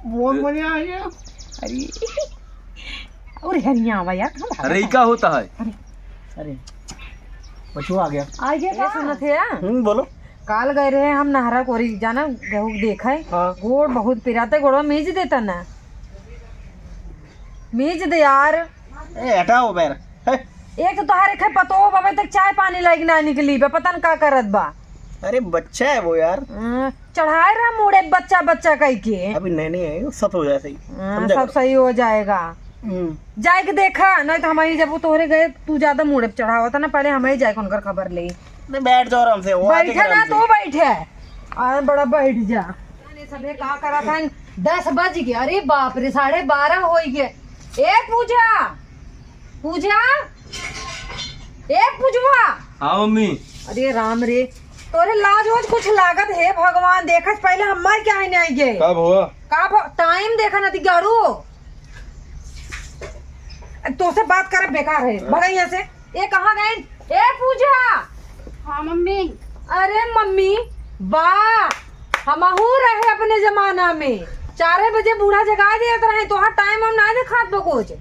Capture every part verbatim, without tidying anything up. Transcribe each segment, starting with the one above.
बहुत बढ़िया है ये। अरे, अरे हरिया आवा यार, कहाँ भागा अरे, ई था? का होता है? अरे, अरे, बचवा आ गया। आ गया ये का? सुनत है? हम्म, बोलो। काल गए रहे हम नहरा कोरी, जाना गेहूँ देखे। हाँ। गोड़ बहुत पिराते, गोड़वा मीज देता ना, मीज दे यार। ए, हटाओ बैर। हे। एक तो तोहार एक है पतोह, अबे तक चाय पानी लायक ना निकली बा, पता न का करत बा। अरे बच्चा है वो यार। हाँ, चढ़ाए रहा मूड़े बच्चा बच्चा कह के। अभी नए नए आए, सब हो जाए सही। हाँ, समझा सब करो। सही हो जाएगा। हम्म। जाए के देखा, नहीं तो हम ही जब वो तोहरे गए, तू ज्यादा मूड़े पे चढ़ावा था ना, पहले हम ही जाए के उनकर खबर ले। नहीं, बैठ जाओ आराम से, वो आके बैठा ना, आराम से। तू बैठे। अरे बड़ा बैठ जा। अरे सभे का करत हन? दस बज गए। अरे बाप रे, साढ़े बारह हो गए। ए पूजा, पूजा, ए पूजवा। हाँ मम्मी। अरे राम रे, तोरे लाज वाज कुछ लागत है भगवान, देखत पहले हमार क्या है नहीं गए। का भवा? का भ-, टाइम देखा ना ती गाड़ू। तोसे बात करे बेकार है, भगा यहाँ से। ए, कहाँ गइन? ए, पूजा! हाँ, मम्मी। अरे, मम्मी, बा, हमहू रहे अपने जमाना में। चारे बजे बूढ़ा जगाए देत रहे, तोहार टाइम हम ना देखात बा कुछ।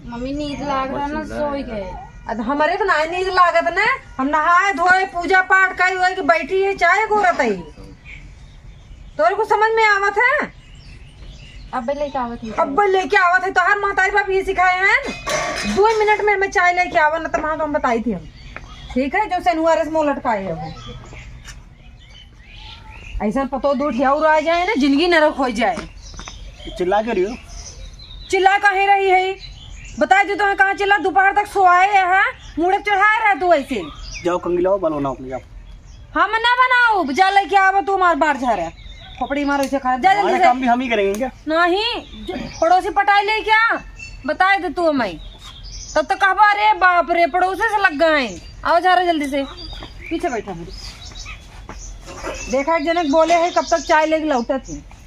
मम्मी, नींद लाग रहा ना, सोई गए। अब हमरे तो ना नींद लागत ना, हम नहाए धोए, पूजा पाठ कई होए के बैठी है, चाय गोरत है। तोरे को समझ में आवत है? अब्बे लेके आवत है। अब्बे लेके आवत है, तोहार महतारी बाप ये सिखाए हैं। दो मिनट में हमें चाय लेके आवा, न तो वहाँ तो हम बताई थी हम। ठीक है, जो सेनुआरे से मुँह लटकाए है वो। ऐसा पतो दो ठिया और आ जाए ना, जिंदगी नरक हो जाए। चिल्ला के रही हो? चिल्ला काहे रही है? बताए दे तो है, कहाँ चिल्ला? दोपहर तक सोआए है, हाँ? मूड़े चढ़ाए रहे तू ऐसे। जाओ कंगी लाओ, बनाओ अपने, जाओ। हम ना बनाओ, जा लेके आवा तू हमार बार झारा। खोपड़ी मारो इसे खा, जा जल्दी हमारे से। काम भी हम ही करेंगे क्या? नहीं, ज-, पड़ोसी पटाई ले क्या? बताए दे तू हमें। तब तो कहबा, "अरे बाप रे, पड़ोसी से लग गए हैं।" आओ झारा जल्दी से, पीछे बैठा है। देखा एक जनक बोले है, कब तक चाय लेके लौटत है।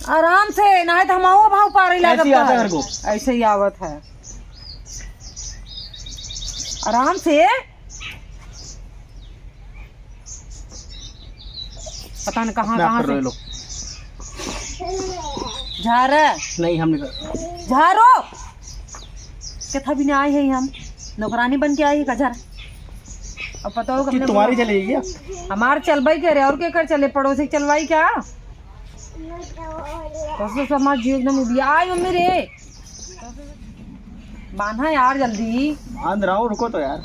आराम से, ना है तो हम आओ भाव पारे लागत ऐसे ही आता है। घर को। ऐसे ही आवत है। आराम से। पता न कहाँ, अपने आप कहाँ कर से। लो ये लोग। झारे। नहीं, हम नहीं कर। झारो। कितना भी नहीं आए हैं हम। नौकरानी बन के आई है का झारे। अब पता होगा कि अपने तुम्हारी बुआ। चलेगी क्या? हमार चलवाई करे और के कर चले, पड़ोसी के चलवाई क्या? कसम से हमार जियो एकदम उबिया। आई मम्मी रे। बांधा यार जल्दी। बांध रहा हूँ, रुको तो यार।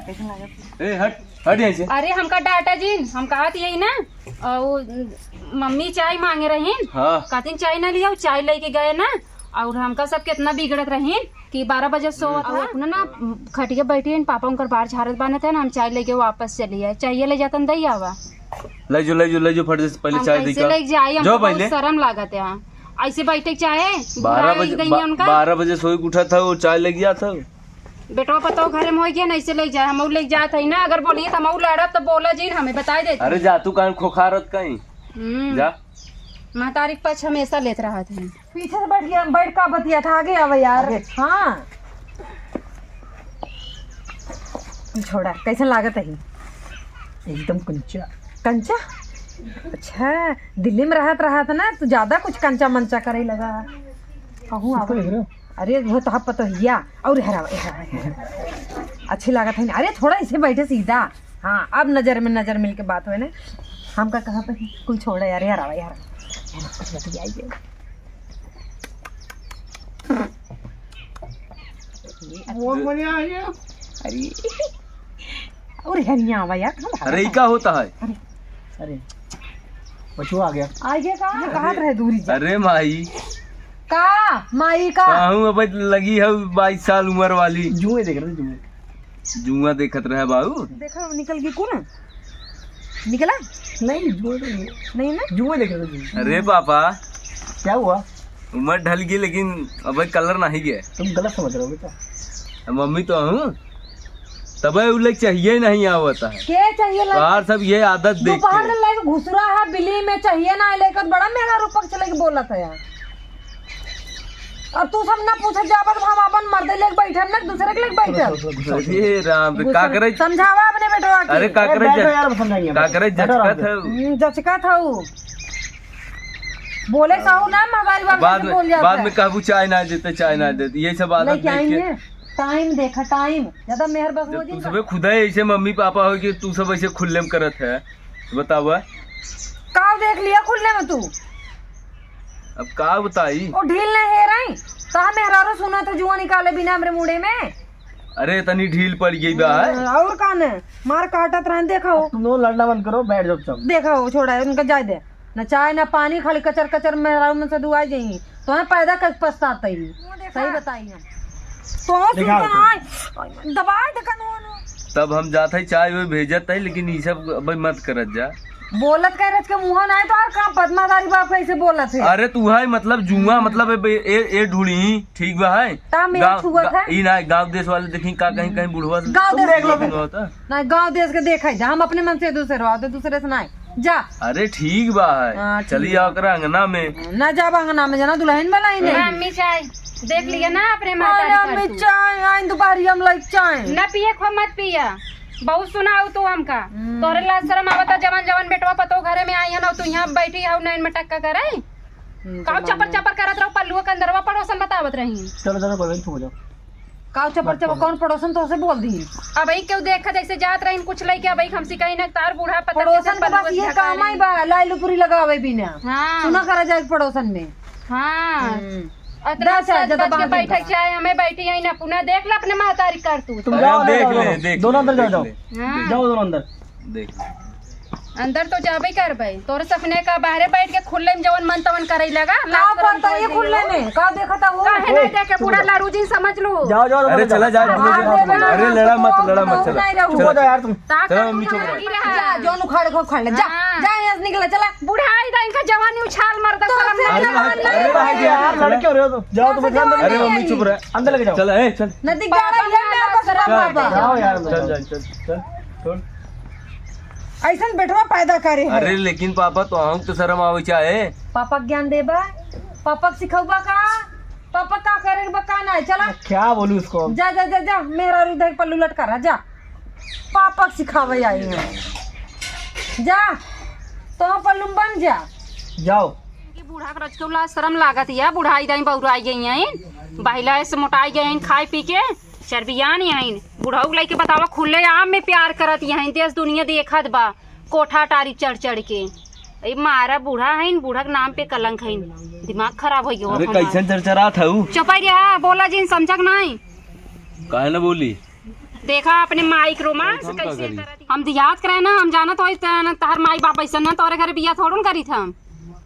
कैसे लगा? ए, हट, हट यहाँ से। अरे हमका डाटा जिन, हम कहत यही ना, अ, वो मम्मी चाय मांगे रहीन, हाँ। कहतीन चाय ना लिया, चाय लेके गए ना, और हमका सब कितना बिगड़त रहीन कि बारह बजे सोवत हम्म। और अपना ना खटिया बैठी हैं, पापा उनकर बार झारत बानत है ना, हम चाय लेके वापस चली आए, चाय ले जातन दई आवा। ले जो, ले जो, ले जो, फट से पहले हम चाय कैसे दी का। ले जाई, हमको जो बहुत पहले। शर्म लागत है। ऐसे बैठे के चाहे, बारह बुढ़ाई बजे, दई बा-, उनका। बारह बजे सोई के उठा था, वो चाय ले गया था। बेटवा पतोह घरे में होई गया, नहीं से ले जाए, हम ले जात है ना, अगर बोलिए तो हम लड़ब तो बोला जी, हमें बताई देते। अरे जा तू काहे खोखा रहत कहीं। हम्म। जा। महतारी के पक्ष हमेशा लेत रहत है। पीछे से बैठ गया, बैठ का बतिया था, आगे आवे यार। आगे। हाँ। छोड़ा, कैसन लागत है? एकदम कंचा। कंचा? अच्छा, दिल्ली में रहत रहत ना, तू ज्यादा कुछ कंचा मंचा करे लगा। कहूँ सुस्त आवे। लग रहे हो? अरे, वो तो पतोहिया। और हरावा, हरावा, हरावा। अच्छी लागत है ना। अरे, थोड़ा इसे बैठे सीधा। हाँ, अब नजर में नजर मिल के बात होए ना। हमका कहा पे कुल छोड़ा यार, यार आवा, यार आवा। यार आवा, कुछ बतियाई जाए। बहुत बढ़िया है ये। अरे, और हरिया आवा यार, कहाँ भागा अरे, ई था? का होता है? अरे, अरे, बचवा आ गया। आ गया का? ये कहाँ रहे दूरी जा? अरे माई। का? माई का? कहूँ अब लगी है बाईस साल उम्र वाली। जुए देख रहे, जुए। जुआ देखत रहे बाबू। देखा, निकल गई कौन? निकला? नहीं, जुआ तो नहीं। नहीं ना? जुआ देख रहे थे, जुआ। अरे पापा। क्या हुआ? उम्र ढल गई, लेकिन अबे कलर नहीं गया। तुम गलत समझ रहे हो बेटा। मम्मी तो हूँ, तबे उ लोग चाहिए नहीं आवता है। के चाहिए ला? बाहर सब ये आदत देख दोपहर के। में लाइक घुसरा है, बिल्ली में चाहिए ना, लेकर बड़ा मेरा रूपक चले के बोलत है यार। अब तू सब ना पूछे जाबत, हम अपन मर्दे लेके बैठे ना, दूसरे के लेके बैठे। अरे राम रे, का करे? समझावा अपने बेटवा के। अरे का करे? जचकत है। हम्म, जचकत है। बोले सहू ना, महतारी बाप से बोल जाता है। बाद में कहबू चाय ना देते, चाय ना देते, यही सब आदत देख के। टाइम देखा, टाइम ज्यादा मेहर बस हो। तू सबे खुदा ऐसे मम्मी पापा हो कि तू सब ऐसे खुल्ले में करत है, बतावा। का देख लिया खुल्ले में तू? अब का बताई? ओ ढील ना हे रही, ता मेहरारू सुना तो जुआ निकाले बिना हमरे मुड़े में। अरे तनी ढील पड़ गई बा है। हाँ, और का ने? मार काटत रहन, देखा हो। तुम लोग लड़ना बंद करो, बैठ जाओ चुपचाप। देखा हो, छोड़ा है, उनका जाए दे। न चाय न पानी, खाली कचर कचर मेहरारू मन से दुआई जाई। तो है पैदा कर पछतात ही। सही बताई हम। तो सुनता ना, दबाए दे कानून। तब हम जात है चाय वो भेजत है, लेकिन ई सब अब मत करत जा। बोलत कह रहे के मुँह ना है तो और का बदमादारी बाप कैसे बोलत है? अरे तू है मतलब जुआ मतलब ए, ए, ए ढूढ़ी ठीक बा है। ता मेरे गाँव, छुअत गा-, है। ई ना गाँव देश वाले देखी का कहीं, कहीं बुढ़वा से गाँव देश देख लो। नहीं, गाँव देश के देखा जा, हम अपने मन से दूसरे रहो, तो दूसरे से ना है। जा। अरे ठीक बा है। हाँ, ठीक चली बा। आओ ओकरा अंगना में। ना जाब अंगना में, जाना दुल्हन बनाई नहीं। मम्मी चाय देख लिया ना अपने अरे महतारी अम्मी, करतूत। चाय, आइन दोपहरिया में लाइक चाय। ना पिए खो मत पिया। बहुत सुनाऊ तू हमका। हम्म। तोरे लाज शरम आवता, जवान जवान बेटवा पतोह घरे में आई है ना, तू यहाँ बैठी हऊ नैन मटक्का करे। हम्म, काऊ जवान चपर है। चपर करत रहो, पल्लुआ के अंदरवा पड़ोसन बतावत रही। चलो, चलो, कोई नहीं, छू जाओ। काऊ चपर चपर, कौन पड़ोसन तोसे बोल दी? अबही केहू देखा जैसे जात रहीन कुछ लइके, अबही हमसे कहीं ना तार बूढ़ा पता पड़ोसन के बस ये काम आई बा, लाइलू पूरी लगावे बिना। हाँ। सुना करा जाए पड़ोसन में। हाँ। हम्म। अतना दस हजार सज ज्यादा धज के बाहर बैठक निकला। चाहे हमें बैठी है ना, पुनः देख ला अपने महतारी करतूत। तुम अरे जाओ, हम देख जाओ, ले, जाओ। देख दोनों ले, अंदर जाओ, देख जाओ। ले। हाँ। जाओ दोनों अंदर। देख ले। अंदर तो जाबे करबे। तोरे सपने का बाहरे बैठ के खुले में जवन मन तवन करे लगा। का लाज शरम करता छोड़ ये दियो। खुले में? का देखता हो? काहे नहीं देखे बूढ़ा लाड़ू जी समझ लो। जाओ, जाओ, अरे जाओ, चला जाओ। जा, अरे लड़ा मत, लड़ा मत, चला। नहीं रहू। चला। चुप हो जाओ यार तुम। ताकत चला मम्मी, चुप रहो। नहीं रहा। जा, जौन उखाड़ को उखाड़ ले। जा, हाँ। जा, यहाँ से निकल, चला। बुढ़ाई दा इनका जवानी उछाल मार दे, तो शर्म से नहीं जवान आवे। नहीं अरे भाई है। यार, लड़के हो रहे हो तो। जाओ, तुम तो अंदर जवान अरे नहीं मम्मी, है। चुप रहे। अंदर लेके जाओ। चला, ए, चल। नदी गाड़ा ये मेरे को शराब चल, बाबा। जाओ यार, चल, चल, चल, चल, छोड़। ऐसन बेटवा पैदा करे है। अरे लेकिन पापा, तो हम तो शर्म आवे चाहे। पापा के ज्ञान देबा, पापा के सिखौबा का, पापा का करे के बा का ना, चला। क्या बोलूं उसको? जा, जा, जा, जा, मेहरारू इधर पल्लू लटका रहा, जा। पापा के सिखावे आई है। जा, तो पल्लू में बन जा। जाओ। कि बूढ़ा के रचकौला शर्म लागत या, बुढ़ाई दाई बौराई गई हैं, बहिला से मोटाई गई हैं, खाए पी के चरबियान आइन। बुढ़ऊ लइके बतावा, खुले आम में प्यार करत हैं, देश दुनिया देखत बा, कोठा टारी चढ़ चढ़ के। ए मारा बूढ़ा हइन, बूढ़ा के नाम पे कलंक हइन, दिमाग खराब हो गयो अरे हमार। कैसन चरचरात हऊ? चुप रहा, बोला जिन, समझक नहीं। काहे ना बोली? देखा अपने माई के रोमांस कैसे करत। हम दियाद करे ना, हम जानत होई त-, तहर माई बाप ऐसन ना, तोरे घरे बिया थोड़न करी था।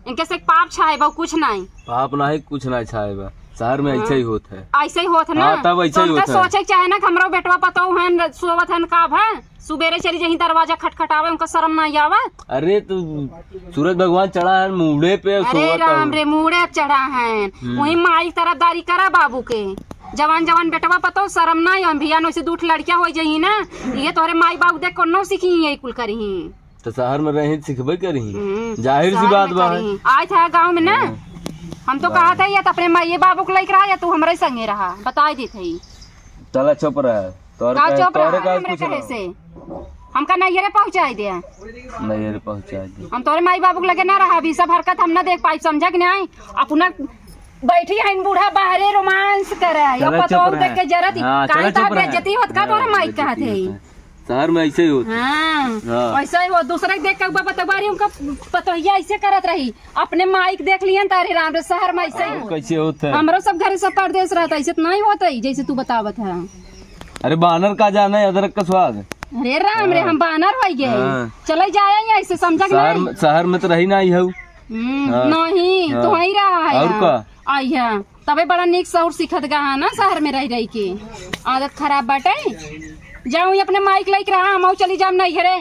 इनके से पाप छाए बा, कुछ नहीं। पाप नहीं, कुछ नहीं छाए बा। शहर में ऐसे ही होत है। ऐसे ही होत है ना? हाँ, तब ऐसे ही होत है। सोचे के चाहे ना कि हमरो बेटवा पतोह हन, सोवत हन, का भा? सुबेरे चली जाही दरवाजा खटखटावे, उनका शर्म नहीं आवा? अरे तो सूरज भगवान चढ़ा है मूड़े पे, अरे सोवत राम हूँ। रे, मूड़े पे चढ़ा है। हम्म। वही माई तरफदारी करा बाबू के। जवान जवान बेटवा पतोह शर्म नहीं, हम भिया नोसे दू ठे लड़कियां हो जाही ना, ये तोहरे माई बाबू देख कोनो सीखी है कुल करी। तो शहर में रही सिखबे करी। हम्म, जाहिर सी बात बा। आई था गाँव में ना, हाँ। हम तो कहा था या तो अपने माई बाबू के लेके रहा या तू हमरे संगे रहा, बताई दी थी। चला चुप रह। तोरे का का, चुप तोरे रहा का हमरे कुछ कहे ना। से? हमका नैहरे पहुँचाई दे। नैहरे पहुँचाई दे। हम तोरे माई बाबू के लगे ना रहा, अभी सब हरकत हम ना देख पाई, समझा कि नहीं? अपना बैठी है बूढ़ा बाहरे रोमांस करे, या चला पतोह चुप रह। देख के जरत ही। हाँ, काहे चला तो चुप रह। बेइज्जती होत का हाँ, तोरे माई बेइज्जती कहत है? होत है। शहर में ऐसे ही होता है। हाँ, हाँ। ऐसा ही हो, दूसरे के देख के बतबारी उनका पतोहिया ऐसे करत रही, अपने माई के देख लियन तारे राम रे, शहर में ऐसे ही और हो। कैसे होता है? हमरो सब घरे सब परदेस रहता, ऐसे तो नहीं होता ही, जैसे तू बतावत है। अरे बानर का जाने अदरक का स्वाद। अरे राम रे, हाँ। हम बानर हो गए। हाँ। चले जाए यहाँ से, समझा कि शहर नहीं? में, शहर में तो रही ना आई हऊ। हम्म, हाँ। नहीं, हाँ। तो वहीं रहा है और यहाँ। का? आई है। तबे बड़ा नीक सौर सीखत गा है ना, शहर में रह रही के आदत खराब बाटे। जाऊँ अपने माइक लाइक रहा, हम चली जाम नहीं घरे।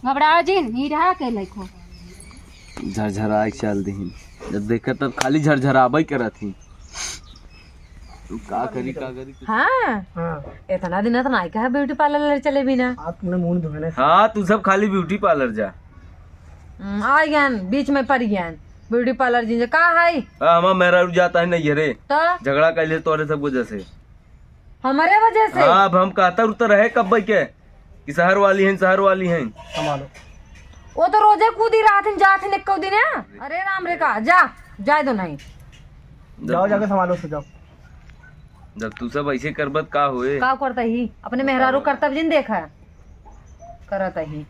घबरा जिन, ही रहा के लाइक हो। झरझराए के चल दीहिन। जब देखा तब खाली झरझराबे करत ही। का करी, का करी? हाँ। हाँ। इतना दिन तो नाई कहा ब्यूटी पार्लर ले चले बिना। आप तुमने मुंह धोने से। हाँ, तू सब खाली ब्यूटी पार्लर जा। हम्म, आ गयन, बीच में पड़ गयन। ब्यूटी पार्लर जिन जा, का है? आ, हमार मेहरारू जात है नैहरे। तो? झगड़ा कैले तोरे सब वजह से। हमरे वजह से? हाँ, अब हम कहता रुकता रहे कब के कि शहर वाली हैं, शहर वाली हैं। संभालो। वो तो रोजे कूदी रहत हैं, जात हैं एक्को दिन, हैं? अरे राम रे का, जा, जाए दो नहीं। जब जाओ, जाके संभालो उसको, जाओ। जब तू सब ऐसे करबत का होए? का करता ही? अपने मेहरारू करतब जिन देखा। करत ही।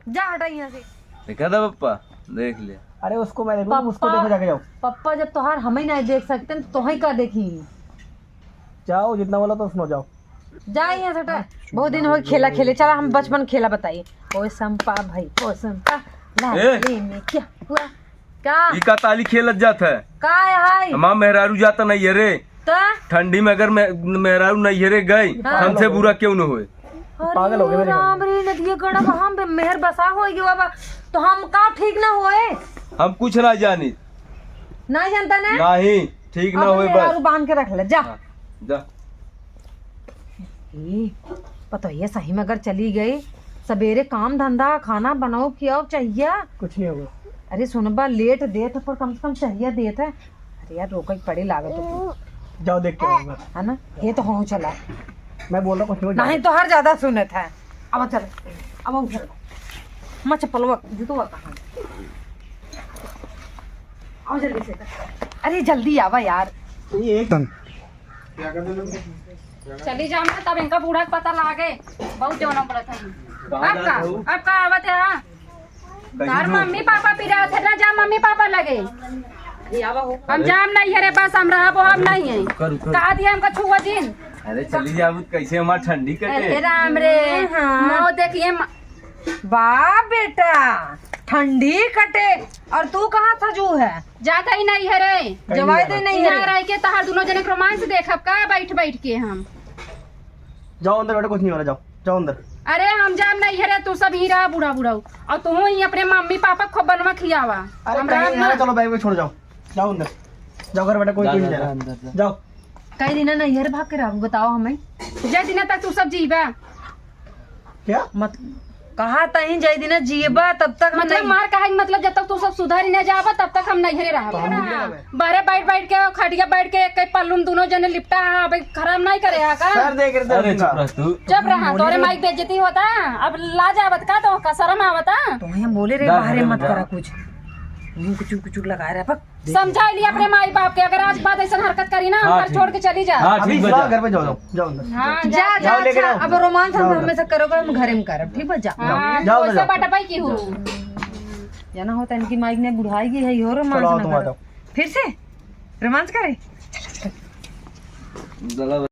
जा हटा यहाँ से। देखा था पप्पा, देख लिया। अरे उसको मैं देखूँ, उसको पप्पा, देखो, जाके जाओ। पप्पा जब तोहार हम ही नहीं देख सकते हैं, तो तोहे का देखी? जाओ, जितना बोला तो सुनो, जाओ। जा यहाँ से हटा। बहुत दिन हो खेला खेले, चला हम बचपन खेला बताई। ओ संपा भाई, ओ संपा, ए! लाली में क्या हुआ? का? ई का ताली खेलत जात है? का है हाय? हमार मेहरारू जाता नैहरे। त? ठंडी में अगर मे-, मेहरारू नैहरे गई, हाँ। हमसे बुरा क्यों न होए? अरे पागल हो गए मेरे घर में। राम रे, नदिया गड़ा बा, हम बे मेहर बसा होई गयो बाबा। तो हम का ठीक ना होए? हम कुछ ना जानी। ना जानता ना? नहीं, ठीक ना अपन होए मेहरारू बस। बांध के रख ले, जा। हाँ, जा। ए, पतोहिया सही में अगर चली गई, सबेरे काम धंधा, खाना बनाओ, खियाओ, चाहिया। कुछ नहीं होगा। अरे सुनबा, लेट देत है, पर कम से कम चाहिया देत है। अरे यार, रोके के पड़े लागत है। जाओ, देख के आओ बस। है ना? ये तो हो चला। मैं बोल रहा हूँ, कुछ नहीं होगा। नहीं तो हर ज्यादा सुनत है। अब चल, अब उधर। मैं चप्पलवा, जूतवा कहाँ? आओ जल्दी से। अरे जल्दी आवा यार। ये एक चली जाम ना, तब इनका बूढ़ा के पता लागे। बहुत जौना पड़त है। कहाँ अब का? जात हऊ? अब का आवत है, हाँ? कैसे तार हो? मम्मी पापा पिरात है ना, जा मम्मी पापा लगे। ये आवा हो। हम जाम नहीं है रे, बस हम रहबो, हम नहीं है। रुको, रुको। कहा दिया हमका छुआ जिन। अरे चली जाबू तो कैसे हमार ठंडी कटे? अरे राम रे, हाँ। मौत देखिए म- वाह बेटा, ठंडी कटे। और तू कहाँ था जो है? जाता ही नहीं है रे। कहीं जवाई नहीं दे जाना। नहीं है यहाँ रे। रह के तहार दोनों जने के रोमांस देखब का बैठ बैठ के हम? जाओ अंदर बैठो, कुछ नहीं हो रहा, जाओ, जाओ अंदर। अरे हम जाम नहीं है रे, तू सब ही रहा बूढ़ा बूढ़ा। और तू ही अपने मम्मी पापा को बनवा खियावा। अरे हम कहीं रहब नहीं ना। है, चलो बैग में छोड़ जाओ, जाओ अंदर, जाओ घर बैठो, कोई जा, कोई नहीं जा, जा जा, रहा। अंदर जा। जाओ। कई दिन नैहर भाग के रहबू, बताओ हमें। जय दिना तक तू सब जीबा। क्या? मत-, कहा तहीं जय दिना जीबा, तब तक हम मतलब नहीं। मार कहा कि मतलब जब तक तू सब सुधर ही ना जाबा, तब तक हम नैहरे रहब। तो हम भी रहबे। बाहरे बैठ बैठ के, खटिया बैठ के, एक पल्लू में दोनों जने लिपटा है, अब खराब नहीं करे है का? सर देख रहे अरे थे चुप रह तू। चुप रहा, बोलिए तोरे ना। माई बेइज्जती होता, अब लाज आवत का तो का शर्म आवता? तो हम बोले रे, जा, बाहरे घर में मत जा। करा कुछ। यूं कुचुक कुचुक लगाए रहा, बक। समझा लिया अपने माई बाप के, अगर आज बाद ऐसा हरकत करी ना, हम हाँ, घर ठीक। छोड़ के चली जा। हाँ, अभी ठीक बा, इस बार जा। घर पे जाओ, जाओ, जाओ अंदर। हाँ, जा, जाओ, जा, लेके जा। जाओ। अब रोमांस हम जाओ, घर में जाओ। से करोगे, हम घरे में करब, ठीक बा, जा। हाँ, जाओ, वैसे जाओ। बटपाई की हूँ। जाओ। जाना होता इनकी माई ने बुढ़ाई की है, यो रोमांस चलो, ना तुम आ करो। जाओ। फिर से रोमांस करे? चलो, चलो।